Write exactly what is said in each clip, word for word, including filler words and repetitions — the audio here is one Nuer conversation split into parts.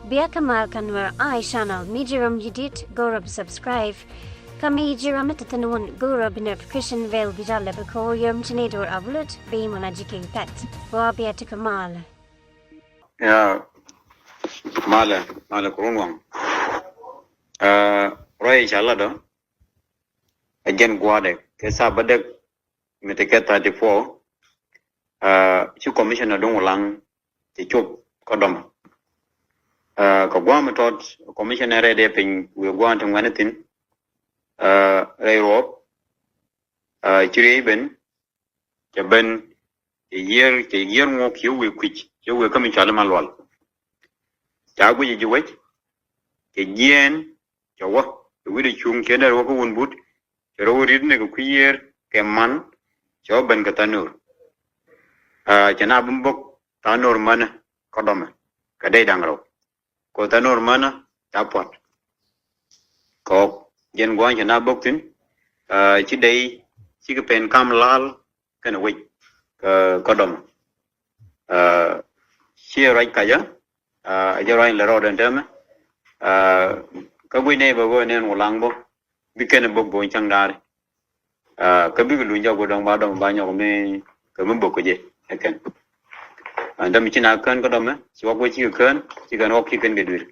Bia kä mal kä Nuer Eye Channel, mi ji̱ ram ji̱ dit go̱o̱r bi subscribe. Kä mi ji̱ ram mi te thi̱n wun go̱o̱r bi notification bell bi jal lɛ bi ko̱o̱r yom ci ni do̱r upload bi mɔna ji̱ ki̱n pɛt. Wa bia ti kä mal. Ya, malɛ, malɛ kurun waŋ. Ruac ca lat ɔ ɛ jɛn gua̱a̱dɛ kɛ thaap bädäk mi te kɛ thirty four. Ci commissioner duŋ wulaŋ ci cop kä dɔmɛ. Kɛ gua̱a̱ mi tɔt commissioner rɛy dee piny wi̱i̱ gua̱a̱ ti ŋuɛni thi̱n. Rɛy ruɔp ci riey ben cɛ ben cɛ yiër cɛ yiër ŋuɔk cɛ wëë kui̱c cɛ wëë kä mi cɔal i̱ Malual. Ca guic ji̱ wec cɛ jiɛɛn cɛ wä cɛ wi̱cdɛ cuŋ cɛ dee wä kä wun but cɛ rɔ wä ri̱t ni kɛ kui̱ yiër kɛ man cɛ wä ben kɛ thanur. Cɛ na bi bok thanur mänä kä dɔmɛ kɛ dee da̱ŋ rɛw. Kɛ thanur mänä ca puɔt kɔk jɛn gua̱a̱ny cɛ na bok thi̱n. Ci dee cikɛ pen kam lal kɛnɛ wec kä dɔmɛ. Ci ruac kacä a jɛ ruac lɛ rɔɔdɛ tɛmɛ. Kä guic nɛy bä ɣöö nɛn wulaŋ bä bi kɛn bok bo̱o̱ny cäŋ daari. Kä bikɛ luny jɔk wä dɔ̱ŋ ba dɔmɛ ba nyɔk mi kɛ mi bok kɛ jɛ ɛ kɛn. Dɔmɛ ci na kään kä dɔmɛ ci wak wä cikɛ kään ci kɛn wak ci kɛn kɛ dui̱r.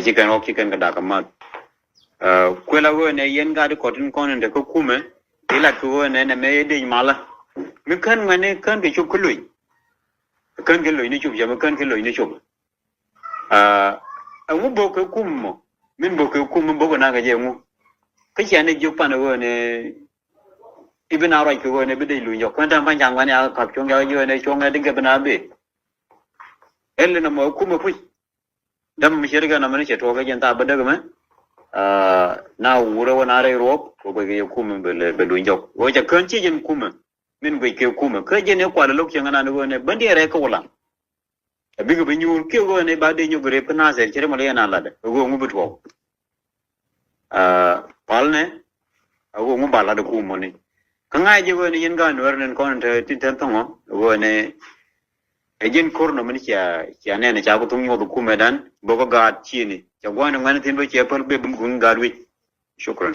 Ci kɛn wak ci kɛn kɛ dak kɛ math. Kuël a ɣöö nɛ yɛn gat kɔt in kɔn in te kä kumɛ ti lat kɛ ɣöö nɛ nɛ mɛ yɛ dec malä mi kään ŋuɛni kään kɛ cop kä loc. Kään kɛ loc ni cop cɛ mi kään kɛ loc ni cop. Ɛŋu bok kɛ kum mɔ min bok kɛ kum mi bok kɛ nak kɛ jɛ ɛŋu? Kä ciɛ ni jiök pan ɣöö ni i̱ bi na ruac kɛ ɣöö ni bi dec luny jɔk kän tɛm pan caŋ ŋuɛni a kap cuɔ̱ŋ jak jiök ni cuɔ̱ŋ ɛ di gɛp na bi. Ɛn li na mɔ kum ɛ puc. Däm mi ciet kɛ na mɛn cɛ tuɔɔk kɛ jɛn thaap bädäk mɛ. Na wurɛ wä na rɛy ruɔp kɛ guɛc kɛ yɛ kum bɛ luny jɔk ɣöö cɛ kään ci jɛn kumɛ. Min guic kɛ kumɛ kä jɛn i̱ kual lo̱k cieŋ ɛnan ɣöö ni bändi rɛy kä wulaŋ. A bikɛ bi nyuur kiɛ ɣöö ni ba dee nyɔk rep kä Nasir ci ri mɔ liɛn a latdɛ ɣöö ŋu bi tuɔɔk. Palnɛ a ɣöö ŋu ba latdɛ kumɔni. Kä ŋa̱c jɛ ɣöö ni yɛn gaat Nuɛr nin kɔn te tin tɛn thɔŋɔ ɣöö ni ɛ jɛn ko̱r nɔ min cia cia nɛn ca ku thuŋ nyuɔth kumɛ dan bok kä gaat cini ca gua̱n ni ŋuɛn thin bä cia päl bɛ bi mi kuŋ gaat wi̱c. Shukran.